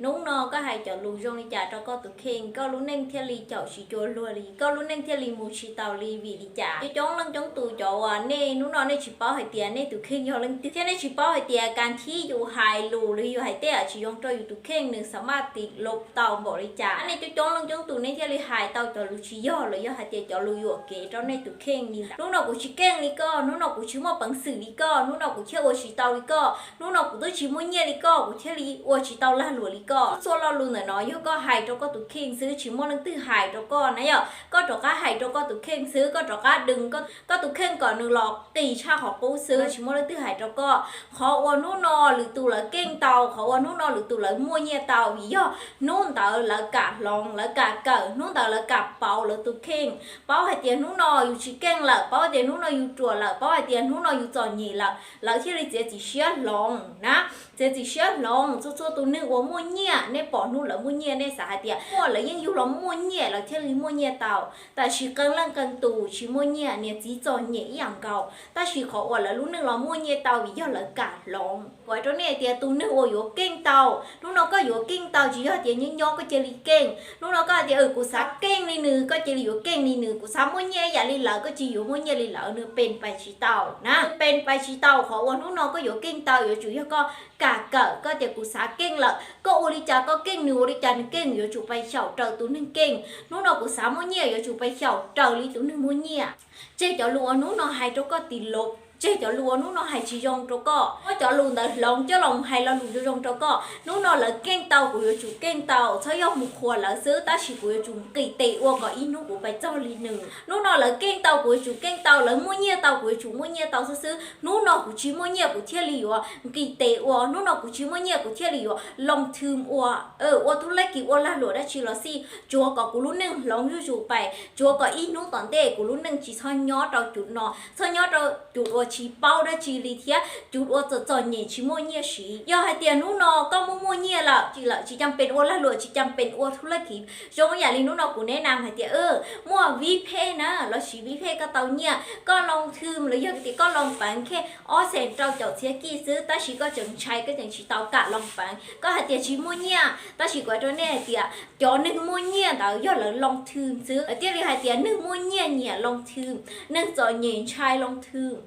Hnub no koj hais cov lus zoo li cas rau koj tus kheej, koj lub neej thiaj li caum tsis cuag luag li, koj lub neej thiaj li mus tsis taus li? Vim li cas? Coob coob leej coob tus cov uas nej hnub no nej tsis paub hais tias nej tus kheej yog leej twg, thiab nej tsis paub hais tias kas thib yus hais lus los yus hais tej yam tsis zoo rau yus tus kheej nws xav maj tim lo tau npaum li cas. Nej coob coob leej coob tus nej thiaj li hais tau cov lus tsis yog los yog hais tias cov lus yuam kev rau nej tus kheej li ntawd. Hnub no kuv tsis keej li koj, hnub no kuv tsis muaj peev xwm li koj, hnub no kuv thiaj ua tsis tau li koj, hnub no kuv twb tsis muaj nyiaj li koj, kuv thiaj li ua tsis tau lag luam li koj. Txhua lo lus ntawm no yog koj hais rau koj tus kheej xwb, tsis muaj leej twg hais rau koj na yom. Koj rov qab hais rau koj tus kheej xwb, koj rov qab dees koj tus kheej kom nws los qis tshaj qhov qub xwb, tsis muaj leej twg hais rau koj. Qhov uas hnub no lwm tus lawv keej tau, qhov uas hnub no lwm tus lawv muaj nyiaj tau, vim yog hnub ntawd lawv kam hloov, lawv kam kawm, hnub ntawd lawv kam pauv lawv tus kheej, paub hais tias hnub no yus tsis keej lawm, paub hais tias hnub no yus ruam lawm, paub hais tias hnub no yus txom nyem lawm, lawv thiaj li txiav txim siab hloov na. Txiav txim siab hloov. Txhua txhua tus neeg uas muaj nyiaj, nej pom hnub lawv muaj nyiaj nej xav hais tias muaj, lawv yeej yug los muaj nyiaj lawv thiaj li muaj nyiaj tau. Tab sis qee leej qee tus tsis muaj nyiaj, niam txiv txom nyem ib yam nkaus, tab sis qhov uas lawv lub neej los muaj nyiaj tau vim yog lawv kam hloov. Kuv hais rau nej hais tias tus neeg uas yuav keej tau, hnub no koj yuav keej tau tsis yog tias nyob nyob koj cia li keej. Hnub no koj hais tias kuv xav keej li nws, koj cia li yuav keej li nws, kuv xav muaj nyiaj ib yam li lawv, koj cia li yuav muaj nyiaj li lawv, nws pes pais tsis tau na. Nws pes pais tsis tau. Qhov uas hnub no koj yuav keej tau yuav tsum yog koj kam kawm, koj tias kuv xav keej lawm, koj ua li cas koj keej, nws ua li cas nws keej, yuav tsum pais xyaum raws tus neeg keej. Hnub no kuv xav muaj nyiaj yuav tsum pais xyaum raws li tus neeg muaj nyiaj. Tseg cov lus uas hnub no hais rau koj tim lo, tseg cov lus uas hnub no hais tsis zoo rau koj, muab cov lus ntawd hloov coj los hais lo lus zoo zoo rau koj. Hnub no lawv keej tau kuv yuav tsum keej tau, txhob yog mus qhuas lawv xwb, tab sis kuv yuav tsum nqis tes ua kom ib hnub kuv pais txog li nws. Hnub no lawv keej tau kuv yuav tsum keej tau, lawv muaj nyiaj tau kuv yuav tsum muaj nyiaj tau xwb xwb. Hnub no kuv tsis muaj nyiaj kuv thiaj li yuav nqis tes ua, hnub no kuv tsis muaj nyiaj kuv thiaj li yuav long thwm ua, ua thub laj kis ua lag luam dab tsi los xij, tsuav kom kuv lub neej hloov zuj zus pais, tsuav kom ib hnub tom ntej kuv lub neej tsis txhob nyob rau cov no, txhob nyob rau cov uas tsis paub dab tsi li thiab cov uas txom txom nyem tsis muaj nyiaj siv. Yog hais tias hnub no koj muaj muaj nyiaj lawm, tsis lawm tsis cam pes ua lag luam, tsis cam pes ua thub laj kis. Zoo ib yam li hnub no kuv neb nam hais tias muaj vib phej na, los siv vib phej koj tau nyiaj, koj long thwm los yog tias koj long peev khej ob xees rau caum txhiab kij xwb, tab sis koj tseem ntshai koj tseem tsis tau kam long peev, koj hais tias tsis muaj nyiaj. Tab sis kuv hais rau nej hais tias cov neeg muaj nyiaj ntawd yog lawv long thwm xwb, lawv thiaj li hais tias neeg muaj nyiaj nyiam long thwm, neeg txom nyem ntshai long thwm.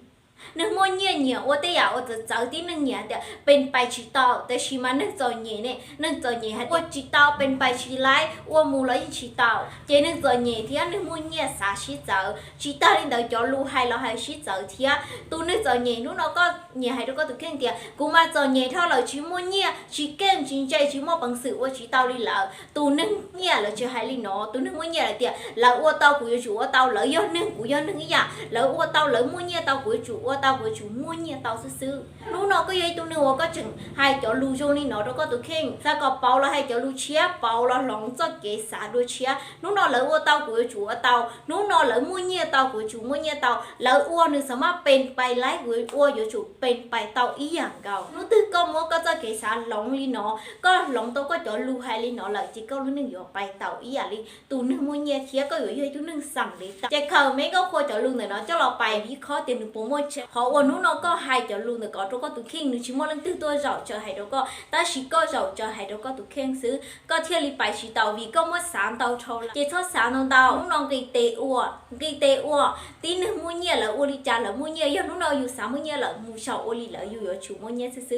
Neeg muaj nyiaj nyiam ua tej yam uas txawv txawv, tib neeg nyiam hais tias pes pais tsis tau, tab sis mas neeg txom nyem ne, neeg txom nyem hais tias ua tsis tau, pes pais tsis laib, ua mus los yeej tsis tau. Ces neeg txom nyem thiab neeg muaj nyiaj xav sib txawv, tsis tag li ntawd cov lus hais los hais sib txawv thiab. Tus neeg txom nyem, hnub no koj nyiam hais rau koj tus kheej tias kuv mas txom nyem dhau lawm, tsis muaj nyiaj, tsis keej tsis ntse, tsis muaj peev xwm ua tsis tau li lawv. Tus neeg nyiaj lawv tsis hais li no, tus neeg muaj nyiaj lawv tias lawv ua tau kuv yuav tsum ua tau, lawv yog neeg kuv yog neeg ib yam, lawv ua tau lawv muaj nyiaj tau kuv yuav tsum ua tau, kuv yuav tsum muaj nyiaj tau xwb xwb. Hnub no koj yog ib tug neeg uas koj tseem hais cov lus zoo li no rau koj tus kheej, xav kom pauv los hais cov lus tshiab, pauv los hloov txoj kev xav dua tshiab. Hnub no lawv ua tau kuv yuav tsum ua tau, hnub no lawv muaj nyiaj tau kuv yuav tsum muaj nyiaj tau, lawv ua nws xav maj pes pais laib kuv ua yuav tsum pes pais tau ib yam nkaus. Hnub twg koj muab koj txoj kev xav hloov li no, koj hloov tau koj cov lus hais li no lawm ces koj lub neej yuav pais tau ib yam li tus neeg muaj nyiaj thiab koj yuav yog ib tug neeg xam li tau. Ces khaws me nkauj qhua cov lus ntawm no coj los pais vib khob tias nws puas muaj tseeb. Qhov uas hnub no koj hais cov lus ntawm ko rau koj tus kheej nws tsis muaj leej twg tuaj zaum tsawv hais rau koj, tab sis koj zaum tsawv hais rau koj tus kheej xwb, koj thiaj li pais tsis tau vim koj muab xav ntau dhau lawm. Ces txhob xav ntau ntau, hnub no nqis tes ua, nqis tes ua. Tib neeg muaj nyiaj lawv ua li cas lawv muaj nyiaj, yog hnub no yus xav muaj nyiaj lawm mus xyaum ua li lawv yus yuav tsum muaj nyiaj xwb xwb.